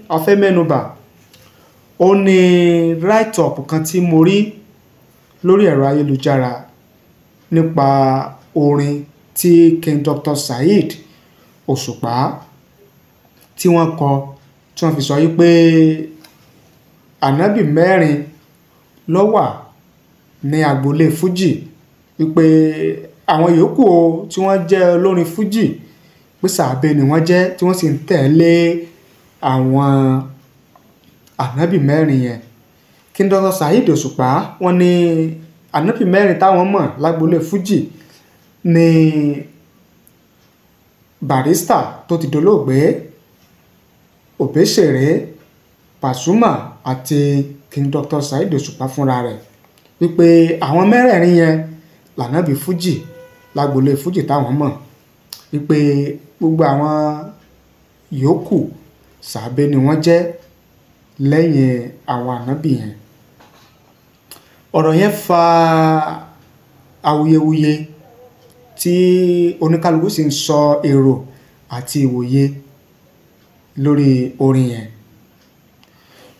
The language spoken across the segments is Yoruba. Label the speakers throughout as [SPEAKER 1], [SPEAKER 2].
[SPEAKER 1] a fẹ́ mẹ́nubà ó ní write-up kan tí mo rí lórí ẹ̀rọ ayélujára nípa orin tí King Dr. Saheed Òṣùpá tí wọ́n kọ, tí wọ́n fi sọ yí pé ànábì mẹ́rin ló wà ní agboolé Fuji, wípé àwọn yòókù o tí wọ́n jẹ́ olórin Fuji pé sàábé ni wọ́n jẹ́, tí wọ́n sì ń tẹ̀lé àwọn ànábì mẹ́rin yẹn. King Dr. Saheed Òṣùpá wọ́n ní ànábì mẹ́rin táwọn mọ̀ lágboolé Fuji ní Barrister tó ti dolóògbé, Òbésèré, Pasuma àti King Dr. Saheed Òṣùpá fúnra rẹ̀, wípé àwọn mẹ́rẹ̀ẹ̀rin yẹn lànábì Fuji lágboolé Fuji táwọn mọ̀, wípé gbogbo àwọn yòókù sàábé ni wọ́n jẹ́ lẹ́yìn àwọn ànábì yẹn. Ọ̀rọ̀ yẹn fa awuyewuye tí oníkálukú sì ń sọ èrò àti ìwòye lórí orin yẹn.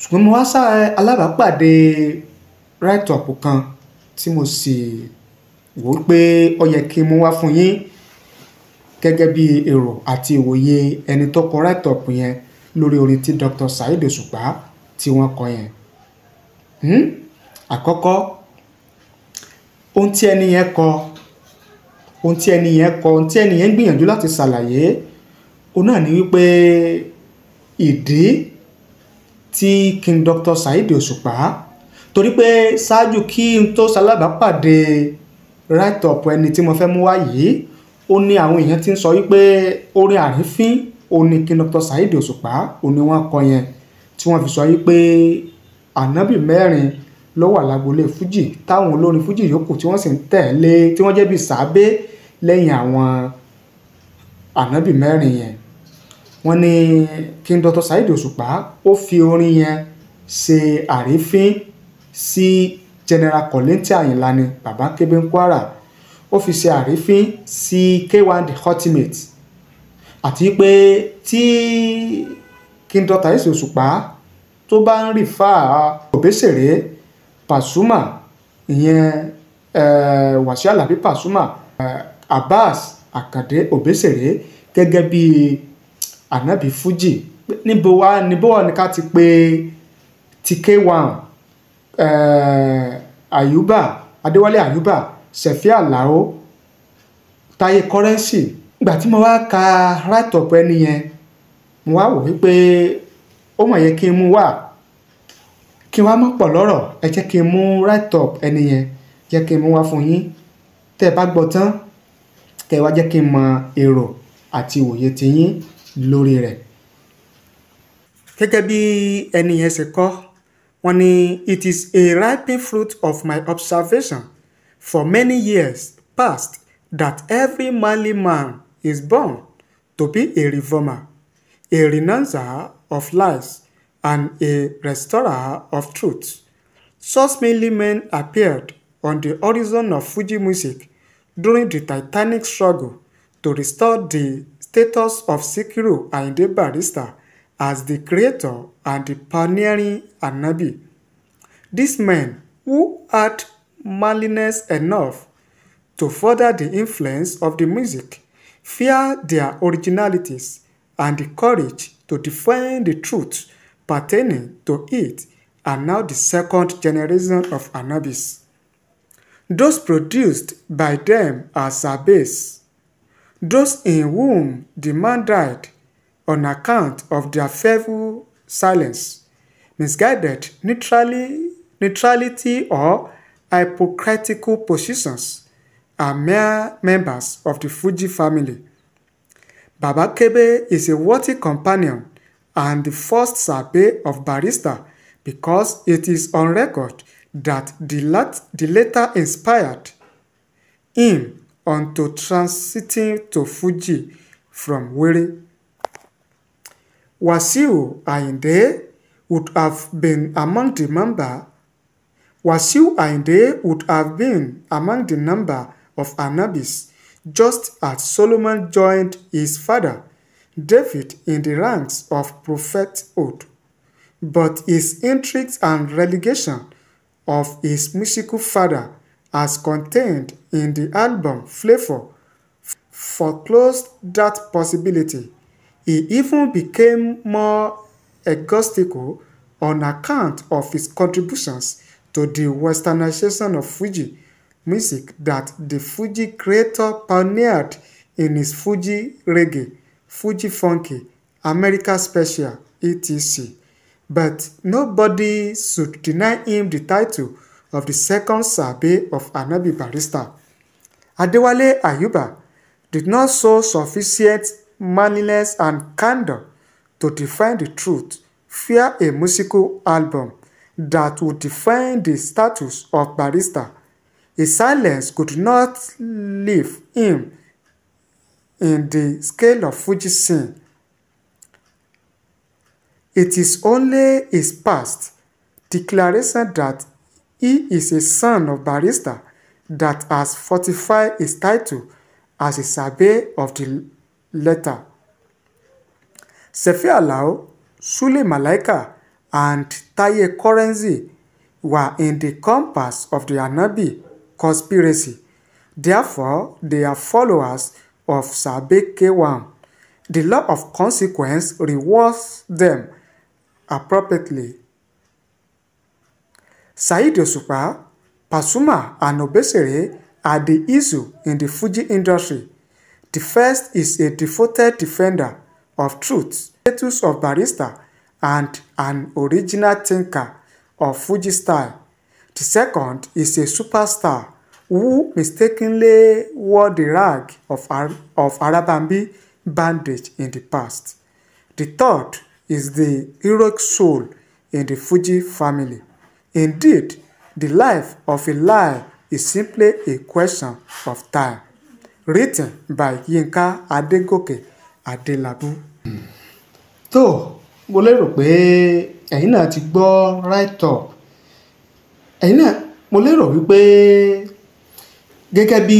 [SPEAKER 1] Ṣùgbọ́n mo wá sá alábàápàdé write-up kan tí mo sì wò ó pé ó yẹ kí n mú wá fún yín gẹ́gẹ́ bí èrò àti ìwòye ẹni tó kọ write-up yẹn lórí orin tí Dr. Saheed Òṣùpá tí wọ́n kọ yẹn. Àkọ́kọ́, ohun tí ẹni yẹn kọ, ohun tí ẹni yẹn kọ, ohun tí ẹni yẹn ń gbìyànjú láti ṣàlàyé, òun náà ni wípé ìdí tí King Dr. Saheed Òṣùpá, torí pé ṣáájú kí n tó ṣalábàápàdé write-up ẹni tí mo fẹ́ mú wá yìí, ó ní àwọn èèyàn ti ń sọ wípé orin àrífín ó ní King Dr. Saheed Òṣùpá ó ní wọ́n kọ yẹn, tí wọ́n fi sọ wípé ànábì mẹ́rin ló wà lágboolé Fuji táwọn olórin Fuji yòókù tí wọ́n sì ń tẹ̀lé, tí wọ́n jẹ́ bí sàábé lẹ́yìn àwọn ànábì mẹ́rin yẹn. Wọ́n ní King Dr. Saheed Òṣùpá ó fi orin yẹn ṣe àrífín sí General Kollington Ayinla ni Baba Kebe Kwara, ó fi ṣe àrífín sí K1 The Ultimate, àti pé tí King Dr. Saheed Òṣùpá tó bá ń rìfà Òbésèré, Pasuma, ìyẹn Wasiu Alabi Pasuma, Abbas Akande Òbésèré gẹ́gẹ́ bí ànábì Fuji, níbo wá ní ká ti pé ti K1, Ayuba, Adéwálé Ayuba, Sefi Alao, Taye Currency. Ìgbà tí mo wá ka write-up ẹni yẹn, mo wá wò wípé ó mọ̀ yẹ kí n mú wá, kí n wá mọ̀ pọ̀ lọ́rọ̀, ẹ jẹ́ kí n mú write-up ẹni yẹn, jẹ́ kí n mú wá fún yín. Tẹ́ ẹ bá gbọ́ tán, kẹ́ ẹ wá jẹ́ kí n mọ èrò àti ìwòye tiyín lórí rẹ̀. Gẹ́gẹ́ bí ẹni yẹn ṣe kọ, wọ́n ní it is a ripe fruit of my observation for many years past that every manly man is born to be a reformer, a renouncer of lies, and a restorer of truth. Such manly men appeared on the horizon of Fuji music during the titanic struggle to restore the status of Sikiru Ayinde Barrister as the creator and the pioneering Anabi. These men, who had manliness enough to further the influence of the music, fear their originalities and the courage to defend the truth pertaining to it, are now the second generation of Anabis. Those produced by them are Sabes, those in whom the man died on account of their fearful silence, misguided neutrality or hypocritical positions, are mere members of the Fuji family. Baba Kebe is a worthy companion and the first Sabe of Barrister because it is on record that the latter inspired him onto transiting to Fuji from Were. Wasiu Ayinde would have been among the number. Wasiu Ayinde would have been among the number of Anabis, just as Solomon joined his father David in the ranks of prophethood. But his intrigues and relegation of his musical father, as contained in the album Flavour, foreclosed that possibility. He even became more egotistical on account of his contributions to the westernization of Fuji music that the Fuji creator pioneered in his Fuji Reggae, Fuji Funky, America Special, etc. But nobody should deny him the title of the second Sabe of Anabi Barrister. Adewale Ayuba did not show sufficient manliness and candor to define the truth via a musical album that would define the status of Barrister. His silence could not leave him in the scale of Fuji scene. It is only his past declaration that he is a son of Barrister that has fortified his title as a Sabe of the latter. Sefiu Alao, Sule Malaika, and Taye Currency were in the compass of the Anabi conspiracy. Therefore, they are followers of Sabe K1. The law of consequence rewards them appropriately. Saheed Osupa, Pasuma, and Obesere are the issue in the Fuji industry. The first is a devoted defender of truth, status of Barrister, and an original thinker of Fuji style. The second is a superstar who mistakenly wore the rag of Arabambi bandage in the past. The third is the heroic soul in the Fuji family. Indeed, the life of a lie is simply a question of time. Written by Yinka Adegoke Adelabu. Tó, mo lérò pé ẹ̀yin náà ti gbọ́ write up. Ẹ̀yin náà, mo lérò wípé gẹ́gẹ́ bí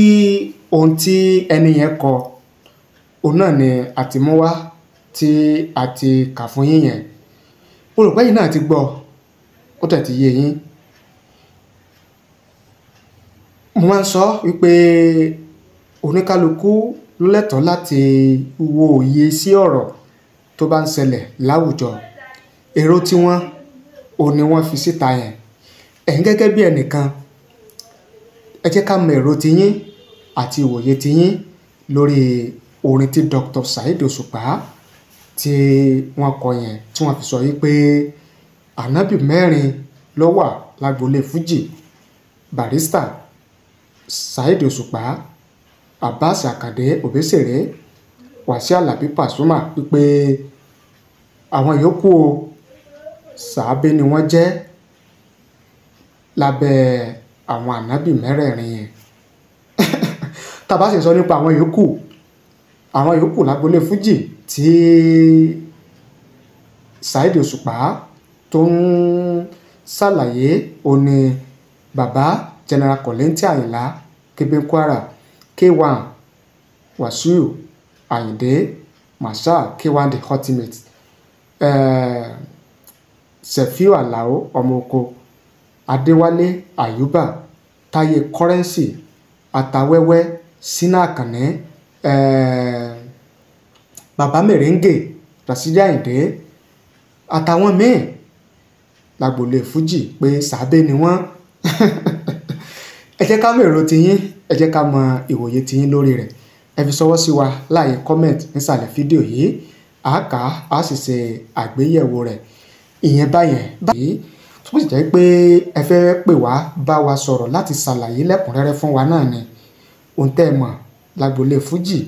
[SPEAKER 1] ohun tí ẹni yẹn kọ, òun náà ni àtìmúwá tí a ti kà fún yín yẹn. Mo rò pé ẹ̀yin náà ti gbọ́, ó tẹ̀ ti yé yín. Mo máa ń sọ wípé oníkálukú ló lẹ́tọ̀ọ́ láti wo òye sí ọ̀rọ̀ tó bá ń ṣẹlẹ̀ láwùjọ. Èrò tiwọn òun ni wọ́n fi síta yẹn. Ẹ̀yin gẹ́gẹ́ bí ẹnìkan, ẹ jẹ́ ká mọ èrò tiyín àti ìwòye tiyín lórí orin tí Dr. Saheed Òṣùpá tí wọ́n kọ yẹn, tí wọ́n fi sọ wípé ànábì mẹ́rin ló wà lágboolé Fuji: Barrister, Saheed Òṣùpá, Abbas Akande Obesere, Wasiu Alabi Pasuma, wípé àwọn yòókù o sàábé ni wọ́n jẹ́ lábẹ́ àwọn ànábì mẹ́rẹ̀ẹ̀rin yẹn. Tá a bá sì sọ nípa àwọn yòókù lágboolé Fuji tí Saheed Òṣùpá tó ń ṣàlàyé, òun ni bàbá General Kollington Ayinla Kebe Kwara, K1 Wasiu Ayinde Marshal, K1 the Ultimate, Sefiu Alao Ọmọ-Oko, Adéwálé Ayuba, Táyé Currency, Atawẹ́wẹ́, Sina Akànnì, Bàbá Merengue, Rasidi Ayinde, àtàwọn míì lágboolé Fuji pé sàábé ni wọ́n. Ẹ jẹ́ ká mọ èrò tiyín, ẹ jẹ́ ká mọ ìwòye tiyín lórí rẹ̀. Ẹ fi ṣọwọ́ sí wa láàyè comment nísàlẹ̀ fídíò yìí, a kà á sì ṣe àgbéyẹ̀wò rẹ̀. Ìyẹn báyẹn báyìí. Tó sì jẹ́ pé ẹ fẹ́ pè wá bá wa sọ̀rọ̀ láti ṣàlàyé lẹ́kùnrẹ́rẹ́ fún wa náà ni ohun tẹ́ ẹ mọ̀ lágboolé Fuji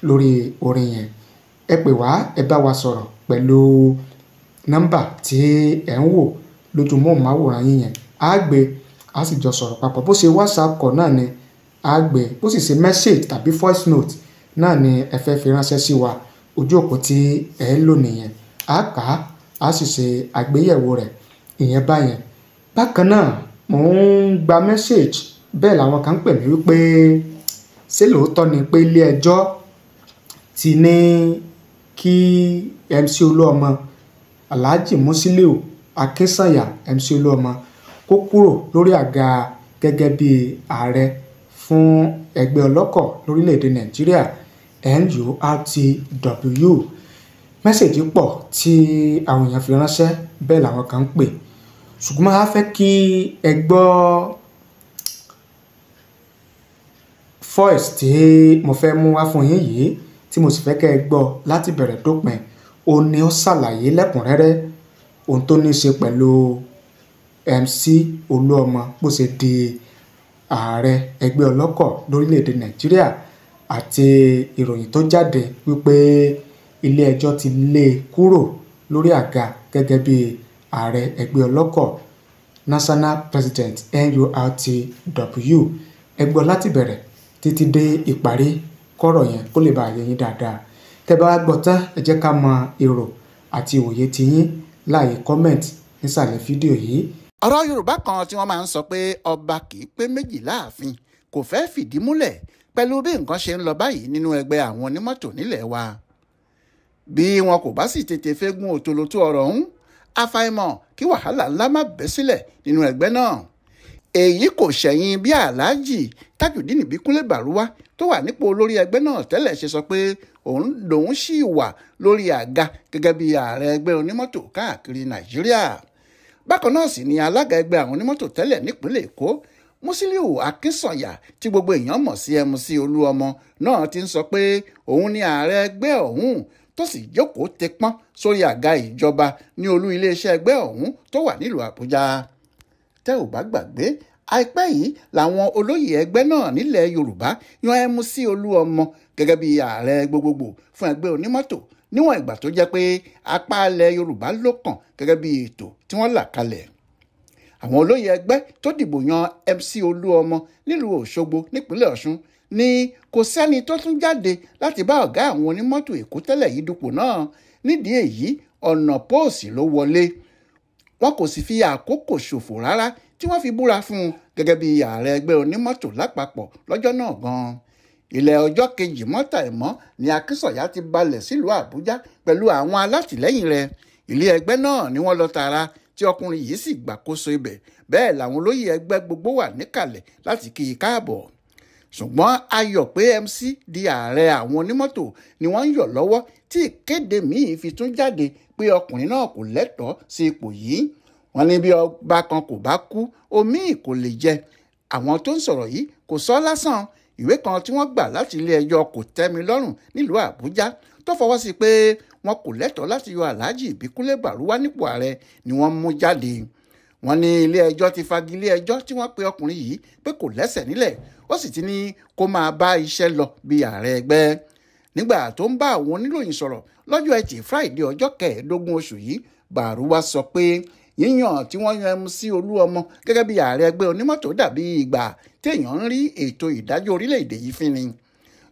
[SPEAKER 1] lórí orin yẹn. Ẹ pè wá, ẹ bá wa sọ̀rọ̀ pẹ̀lú nọ́mbà tí ẹ ń wò lójú móhùnmáwòrán yín yẹn. Á gbé, á sì jọ sọ̀rọ̀ papọ̀. Bó ṣe WhatsApp call náà ni á gbé, bó sì ṣe message tàbí voice note náà ni ẹ fẹ́ fi ránṣẹ́ sí wa. Ojú òpó tí ẹ ń lò nìyẹn. Á kà á, á sì ṣe àgbéyẹ̀wò rẹ̀. Ìyẹn báyẹn. Bákan náà, mò ń gba message bẹ́ẹ̀ làwọn kan ń pè mí wípé ṣé lóòótọ́ ni pé ilé ẹjọ́ ti ní kí MC Olúọmọ, Alhaji Musiliu Akínsànyà MC Olúọmọ kó kúrò lórí àga gẹ́gẹ́ bí ààrẹ fún ẹgbẹ́ ọlọ́kọ̀ lórílẹ̀‐èdè Nàìjíríà NURTW. Mẹ́sẹ̀jì pọ̀ tí àwọn èèyàn fi ránṣẹ́, bẹ́ẹ̀ làwọn kan ń pè, ṣùgbọ́n a fẹ́ kí ẹ gbọ́ voice tí mo fẹ́ mú wá fún yín yìí, tí mo sì fẹ́ kẹ́ ẹ gbọ́ láti bẹ̀rẹ̀ dópin. Ó ní ó ṣàlàyé lẹ́kùnrẹ́rẹ́ ohun tó ní í ṣe pẹ̀lú MC Olúọmọ bó ṣe di ààrẹ ẹgbẹ́ ọlọ́kọ̀ lórílẹ̀‐èdè Nàìjíríà àti ìròyìn tó jáde wípé ilé ẹjọ́ ti lé e kúrò lórí àga gẹ́gẹ́ bí ààrẹ ẹgbẹ́ ọlọ́kọ̀ National President NURTW. Ẹ gbọ́ láti bẹ̀rẹ̀ títí dé ìparí kọ́rọ̀ yẹn kó lè bá yé yín dáadáa. Tẹ́ bá wá gbọ́ tán, ẹ jẹ́ ká mọ èrò àti ìwòye tiyín láàyè comment nísàlẹ̀ fídíò yìí.
[SPEAKER 2] Ọ̀rọ̀ Yorùbá kan tí wọ́n máa ń sọ pé ọba kì í pé méjì láàfin kò fẹ́ fìdí múlẹ̀ pẹ̀lú bí nǹkan ṣe ń lọ báyìí nínú ẹgbẹ́ àwọn onímọ́tò nílẹ̀ wa. Bí wọn kò bá sì tètè fẹ́gun òtòlótó ọ̀rọ̀ ọ̀hún, àfàìmọ̀ kí wàhálà ńlá má bẹ́ sílẹ̀ nínú ẹgbẹ́ náà. Èyí kò ṣẹ̀yìn bí Alhaji Tajudeen Ìbíkúnlé Bàrúwá tó wà nípò olórí ẹgbẹ́ náà tẹ́lẹ̀ ṣe sọ pé òun lòun ṣì wà lórí àga gẹ́gẹ́ bí ààrẹ ẹgbẹ́ onímọ́tò káàkiri Nàìjíríà. Bákan náà sì ni alága ẹgbẹ́ àwọn onímọ́tò tẹ́lẹ̀ nípínlẹ̀ Èkó, Musiliu Akínsànyà tí gbogbo èèyàn mọ̀ sí MC Olúọmọ náà ti ń sọ pé òun ni ààrẹ ẹgbẹ́ ọ̀hún tó sì jókòó tẹpọ́n sórí àga ìjọba ní olú iléeṣẹ́ ẹgbẹ́ ọ̀hún tó wà nílùú Àbújá. Tẹ́ ò bá gbàgbé, àìpẹ́ yìí làwọn olóyè ẹgbẹ́ náà nílẹ̀ Yorùbá yan MC Olúọmọ gẹ́gẹ́ bí ààrẹ gbogbogbò fún ẹgbẹ́ onímọ́tò níwọ̀n ìgbà tó jẹ́ pé apá ilẹ̀ Yorùbá ló kàn gẹ́gẹ́ bí ètò tí wọ́n là kalẹ̀. Àwọn olóyè ẹgbẹ́ tó dìbò yan MC Olúọmọ nílùú Òṣogbo nípínlẹ̀ Ọ̀ṣun ní kò sẹ́ni tó tún jáde láti bá ọ̀gá àwọn onímọ́tò Èkó tẹ́lẹ̀ yìí dupò náà. Nídìí èyí, ọ̀nà póòsì ló wọlé. Wọn kò sì fi àkókò ṣòfò rárá tí wọ́n fi búra fún un gẹ́gẹ́ bí ààrẹ ẹgbẹ́ onímọ́tò lápapọ̀ lọ́jọ́ náà gan-an. Ilẹ̀ ọjọ́ kejì mọ́tà ẹ̀mọ́ ni Akínsànyà ti balẹ̀ sílùú Àbújá pẹ̀lú àwọn alátìlẹ́yìn rẹ̀. Ilé ẹgbẹ́ náà ni wọ́n lọ tààrà tí ọkùnrin yìí sì gbàkóso ibẹ̀. Bẹ́ẹ̀ làwọn olóyè ẹgbẹ́ gbogbo wà níkàlẹ̀ láti kí i káàbọ̀. Ṣùgbọ́n ayọ̀ pé MC di ààrẹ àwọn onímọ́tò ni wọ́n ń yọ̀ lọ́wọ́ tí ìkéde míì fi tún jáde pé ọkùnrin náà kò lẹ́tọ̀ọ́ sí ipò yìí. Wọ́n ní bí ọba kan kò bá kú, omíì kò lè jẹ. Àwọn tó ń sọ̀rọ̀ yìí kò sọ lásán. Ìwé kan tí wọ́n gbà láti ilé ẹjọ́ kò tẹ́mi lọ́rùn nílùú Àbújá tó fọwọ́ sí pé wọn kò lẹ́tọ̀ọ́ láti yọ Alhaji Ìbíkúnlé Bàrúwá nípò ààrẹ ni wọ́n mú jáde. Wọ́n ní ilé ẹjọ́ ti fagilé ẹjọ́ tí wọ́n pe ọkùnrin yìí pé kò lẹ́sẹ̀ nílẹ̀, ó sì ti ní kó máa bá iṣẹ́ lọ bí ààrẹ ẹgbẹ́. Nígbà tó ń bá àwọn oníròyìn sọ̀rọ̀ lọ́jọ́ Ẹtì Friday ọjọ́ kẹẹ̀ẹ́dógún oṣù yìí, Bàrúwá sọ pé yíyàn tí wọ́n yan MC Olúọmọ gẹ́gẹ́ bí ààrẹ ẹgbẹ́ onímọ́tò dàbí ìgbà téèyàn ń rí ètò ìdájọ́ orílẹ̀-èdè yìí fín ni.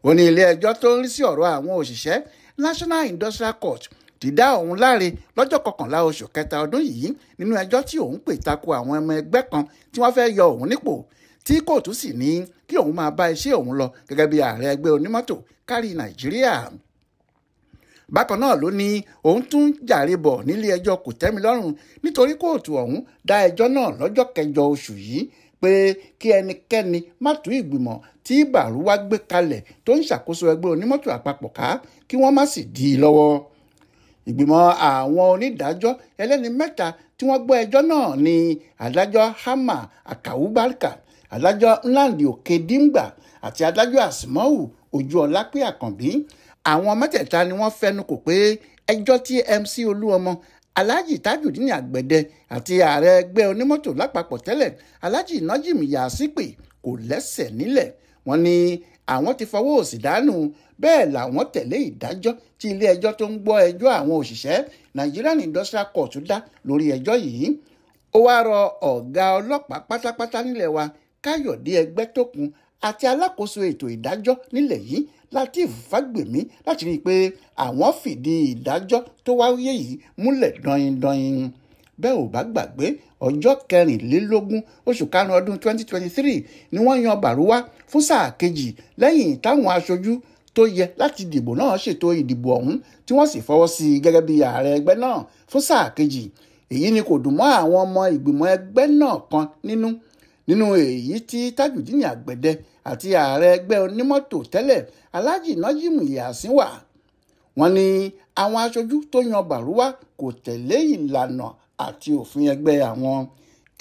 [SPEAKER 2] Ó ní ilé ẹjọ́ tó ń rí sí ọ̀rọ̀ àwọn òṣìṣẹ́ National Industrial Court ti dá òun láre lọ́jọ́ kọkànlá oṣù kẹta ọdún yìí nínú ẹjọ́ tí òun pè tako àwọn ọmọ ẹgbẹ́ kan tí wọ́n fẹ́ yọ òun nípò, tí kóòtù sì ní kí òun máa bá iṣẹ́ òun lọ gẹ́gẹ́ bí ààrẹ ẹgbẹ́ onímọ́tò kárí Nàìjíríà. Bákan náà ló ní òun tún jàre bọ̀ nílé ẹjọ́ kòtẹ́milọ́rùn nítorí kóòtù ọ̀hún dá ẹjọ́ náà lọ́jọ́ kẹjọ oṣù yìí pé kí ẹnikẹ́ni má tú ìgbìmọ̀ tí Bàrúwá gbé kalẹ̀ tó ń ṣàkóso ẹgbẹ́ onímọ́tò àpapọ̀ ká, kí wọ́n má sì dí i lọ́wọ́. Ìgbìmọ̀ àwọn onídàájọ́ ẹlẹ́ni mẹ́ta tí wọ́n gbọ́ ẹjọ́ náà ni adájọ́ Hama Akawubarka, adájọ́ Nnamdi Okedimgba àti adájọ́ Asmau Ojúọlápé Àkànbí. Àwọn mẹ́tẹ̀ẹ̀ta ni wọ́n fẹnu kò pé ẹjọ́ tí MC Olúọmọ, Alhaji Tajudeen Àgbẹ̀dẹ àti ààrẹ ẹgbẹ́ onímọ́tò lápapọ̀ tẹ́lẹ̀ Alhaji Najim Yasin pè kò lẹ́sẹ̀ nílẹ̀. Wọ́n ní àwọn ti fọwọ́ òsì dánù, bẹ́ẹ̀ làwọn tẹ̀lé ìdájọ́ tí ilé ẹjọ́ tó ń gbọ́ ẹjọ́ àwọn òṣìṣẹ́ Nigerian Industrial Court dá lórí ẹjọ́ yìí. Ó wáá rọ ọ̀gá ọlọ́pàá pátápátá nílẹ̀ wa Káyọ̀dé Ẹgbẹ́tókun àti alákòóso ètò ìdájọ́ nílẹ̀ yìí Lateef Fagbemi láti rí i pé àwọn fìdí ìdájọ́ tó wáyé yìí múlẹ̀ dọ́yìndọ́yìn. Bẹ́ẹ̀ ò bá gbàgbé, ọjọ́ kẹrìnlélógún oṣù karùn-ún ọdún 2023 ni wọ́n yan Bàrúwá fún sáà kejì lẹ́yìn táwọn aṣojú tó yẹ láti dìbò náà ṣètò ìdìbò ọ̀hún tí wọ́n sì fọwọ́ sí i gẹ́gẹ́ bí ààrẹ ẹgbẹ́ náà fún sáà kejì. Èyí ni kò dùn mọ́ àwọn ọmọ ìgbìmọ̀ ẹgbẹ́ náà kan nínú èyí tí Tajudeen Àgbẹ̀dẹ àti ààrẹ ẹgbẹ́ onímọ́tò tẹ́lẹ̀ Alhaji Najimu Yasin wà. Wọ́n ní àwọn aṣojú tó yan Bàrúwá kò tẹ̀lé ìlànà àti òfin ẹgbẹ́ àwọn.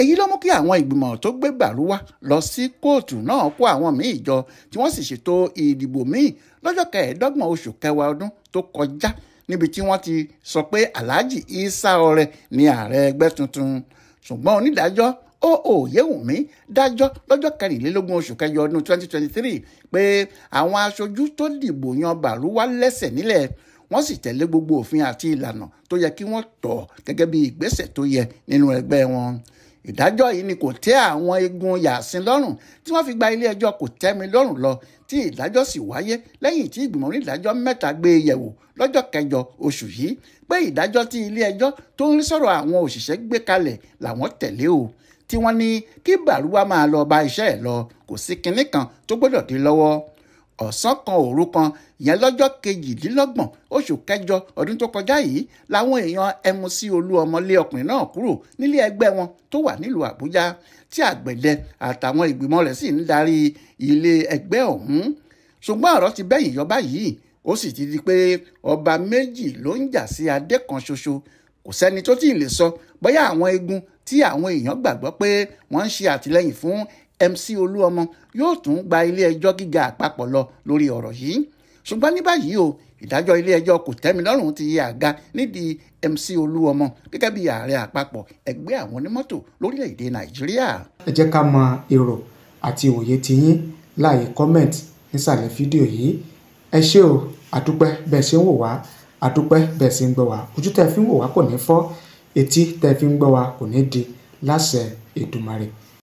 [SPEAKER 2] Èyí ló mú kí àwọn ìgbìmọ̀ tó gbé Bàrúwá lọ sí kóòtù náà kó àwọn míì jọ, tí wọ́n sì ṣètò ìdìbò míì lọ́jọ́ 25 oṣù kẹwàá ọdún tó kọjá, níbi tí wọ́n ti sọ pé Alhaji Isa Ọrẹ ni ààrẹ ẹgbẹ́ tuntun. Ṣùgbọ́n onídàájọ́ Oyèwùmí dájọ́ lọ́jọ́ 24 oṣù kẹjọ ọdún 2023 pé àwọn aṣojú tó dìbò yan Bàrúwá lẹ́sẹ̀ nílẹ̀, wọ́n sì tẹ̀lé gbogbo òfin àti ìlànà tó yẹ kí wọ́n tọ̀ gẹ́gẹ́ bí ìgbésẹ̀ tó yẹ nínú ẹgbẹ́ wọn. Ìdájọ́ yìí ni kò tẹ́ àwọn igun Yasin lọ́rùn tí wọ́n fi gba ilé ẹjọ́ kò tẹ́mi lọ́rùn lọ, tí ìdájọ́ sì wáyé lẹ́yìn tí ìgbìmọ̀ onídàájọ́ 3 gbé e yẹ̀wò lọ́jọ́ 8 oṣù yìí pé ìdájọ́ tí ilé ẹjọ́ tó ń rí sọ̀rọ̀ àwọn òṣìṣẹ́ gbé kalẹ̀ làwọn tẹ̀lé o, tí wọ́n ní kí Bàrúwá máa lọ bá iṣẹ́ ẹ̀ lọ, kò sí kinní kan tó gbọ́dọ̀ dé lọ́wọ́. Ọ̀sán kan òru kan ìyẹn lọ́jọ́ 28 oṣù kẹjọ ọdún tó kọjá yìí làwọn èèyàn MC Olúọmọ lé ọkùnrin náà kúrò nílé ẹgbẹ́ wọn tó wà nílùú Àbújá, tí Àgbẹ̀dẹ àtàwọn ìgbìmọ̀ rẹ̀ sì ń darí ilé ẹgbẹ́ ọ̀hún. Ṣùgbọ́n ọ̀rọ̀ ti bẹ́yìn yọ báyìí, ó sì ti di pé ọba méjì ló ń jà sí adé kan ṣoṣo. Kò sẹ́ni tó tíì lè sọ bóyá àwọn igun tí àwọn èèyàn gbàgbọ́ pé wọ́n ń ṣe àtìlẹ́yìn fún MC Olúọmọ yóò tún gba ilé ẹjọ́ gíga àpapọ̀ lọ lórí ọ̀rọ̀ yìí. Ṣùgbọ́n ní báyìí o, ìdájọ́ ilé ẹjọ́ kò tẹ́mi lọ́rùn ti yẹ àga nídìí MC Olúọmọ gẹ́gẹ́ bí ààrẹ àpapọ̀ ẹgbẹ́ àwọn onímọ́tò lórílẹ̀‐èdè Nàìjíríà.
[SPEAKER 1] Ẹ jẹ́ ká mọ èrò àti òye tiyín láàyè comment nísàlẹ̀ fídíò yìí. Ẹ ṣé o, àdúpẹ́ bẹ́ẹ̀ ṣe ń wò wá, àdúpẹ́ bẹ́ẹ̀ ṣe ń gbọ́ wá. Ojú tẹ́ fi ń wò wá kò ní fọ́, etí tẹ́ fi ń gbọ́ wá kò ní di láṣẹ Èdùmàrè.